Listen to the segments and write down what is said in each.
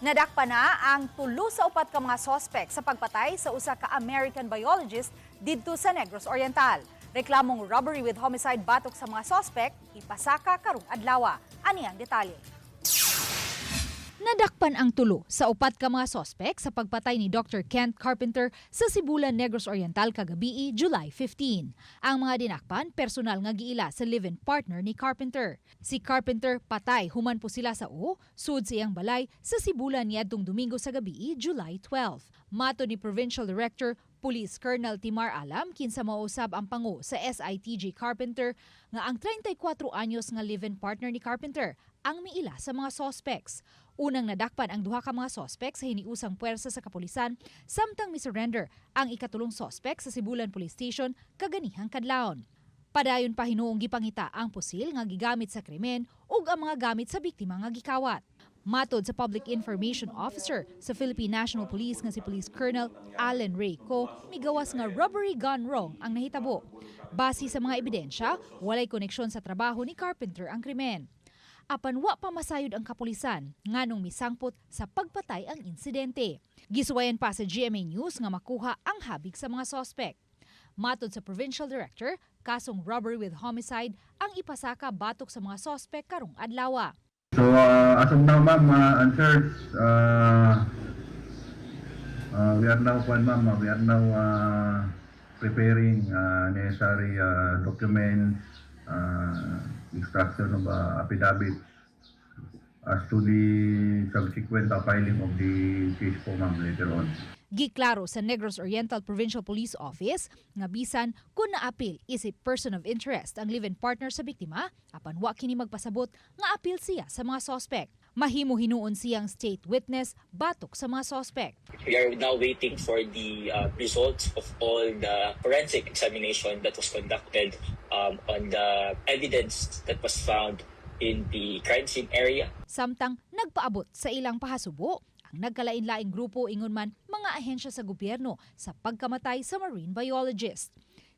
Nadakpan na ang tulo sa upat ka mga sospek sa pagpatay sa usa ka American biologist didto sa Negros Oriental. Reklamong robbery with homicide batok sa mga sospek ipasaka karong adlaw. Ani ang detalye. Nadakpan ang tulo sa upat ka mga sospek sa pagpatay ni Dr. Kent Carpenter sa Sibulan, Negros Oriental kagabii, July 15. Ang mga dinakpan, personal nga giila sa live-in partner ni Carpenter. Si Carpenter patay human pusila sa ulo sud sa iyang balay sa Sibulan niadtong Domingo sa gabii, July 12. Matod ni Provincial Director Police Colonel Timar Alam, kinsa mao usab ang pangu sa SITG Carpenter, nga ang 34 anyos nga live-in partner ni Carpenter ang miila sa mga suspects. Unang nadakpan ang duha ka mga suspects sa hiniusang puwersa sa kapulisan, samtang mi-surrender ang ikatulong suspect sa Sibulan Police Station kaganihang kadlawon. Padayon pa hinuong gipangita ang pusil nga gigamit sa krimen ug ang mga gamit sa biktima nga gikawat. Matod sa Public Information Officer sa Philippine National Police nga si Police Colonel Allen Ray Co, migawas nga robbery gone wrong ang nahitabo. Base sa mga ebidensya, walay koneksyon sa trabaho ni Carpenter ang krimen. Apan wa pa masayod ang kapulisan nganong misangpot sa pagpatay ang insidente. Gisuwayan pa sa GMA News nga makuha ang habig sa mga sospek. Matod sa Provincial Director, kasong robbery with homicide ang ipasaka batok sa mga sospek karong adlaw. So, as of now, ma'am, and sirs, we are now, kwan, ma'am, we are now preparing necessary documents, extraction of affidavits as to the subsequent filing of the case po, ma'am, later on. Giklaro sa Negros Oriental Provincial Police Office nga bisan kung naapil isip person of interest ang live-in partner sa biktima, apan wa kini magpasabot nga apil siya sa mga sospek. Mahimo hinuon siyang state witness batok sa mga sospek. We are now waiting for the results of all the forensic examination that was conducted on the evidence that was found in the crime scene area. Samtang nagpaabot sa ilang pahasubo ang nagkalain-laing grupo, ingon man mga ahensya sa gobyerno, sa pagkamatay sa marine biologist.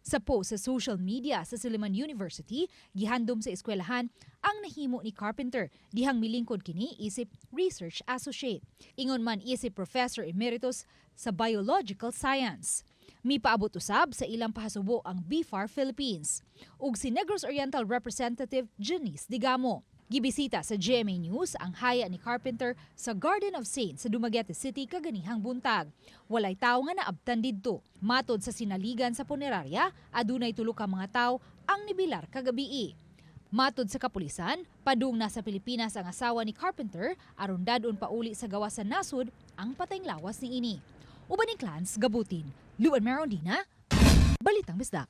Sa post sa social media sa Silliman University, gihandom sa eskwelahan ang nahimo ni Carpenter dihang milingkod kini isip research associate. Ingon man isip professor emeritus sa biological science. Mipaabot usab sa ilang pahasubo ang BFAR Philippines ug si Negros Oriental Representative Janice Degamo. Gibisita sa GMA News ang haya ni Carpenter sa Garden of Saints sa Dumaguete City kaganihang buntag. Walay tawo nga naabtan didto. Matod sa sinaligan sa punerarya, adunay tulo ka mga tawo ang nibilar kagabii. Matod sa kapulisan, padung na sa Pilipinas ang asawa ni Carpenter aron dad-on pauli sa gawas sa nasod ang patayng lawas niini. Uban ni Clans Gabutin. Luan Merondina, Balitang Bisdak.